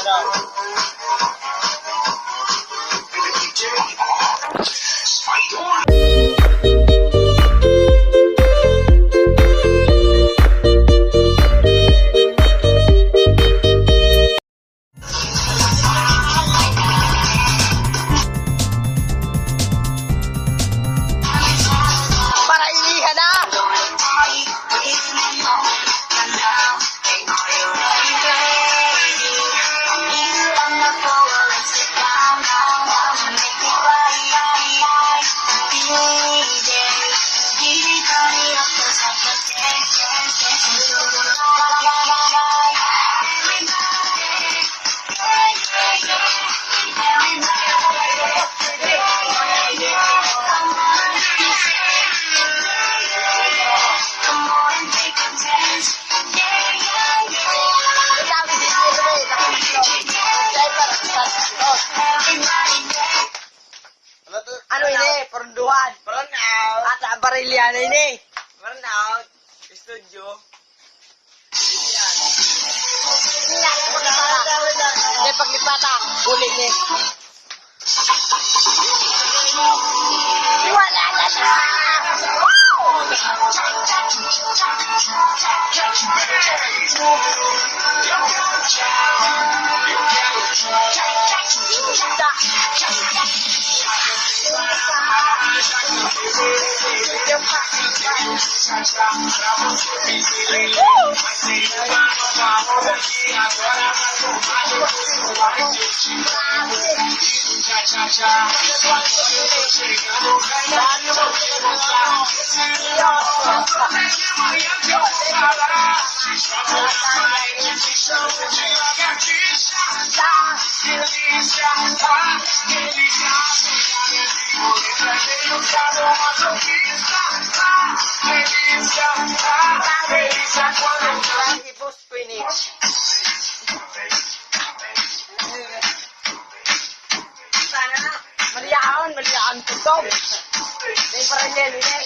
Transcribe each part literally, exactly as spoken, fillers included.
Para ilihan na! Ano ini? Porunduhan. Brown out. At ang barilya na ini. Brown out. Studio. Hindi, paglipata. Huli ni. Wala na siya! Ipos ko ini. Maliyaon, maliyaon, tutog. May paralel, eh.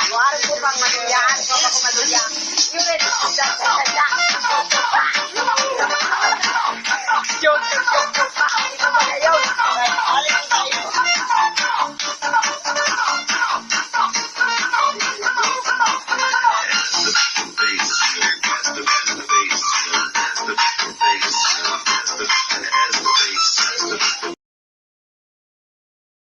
Ako, aram ko bang maliyaon, kung ako maliyaon. Yun, eh, da, da, da, da.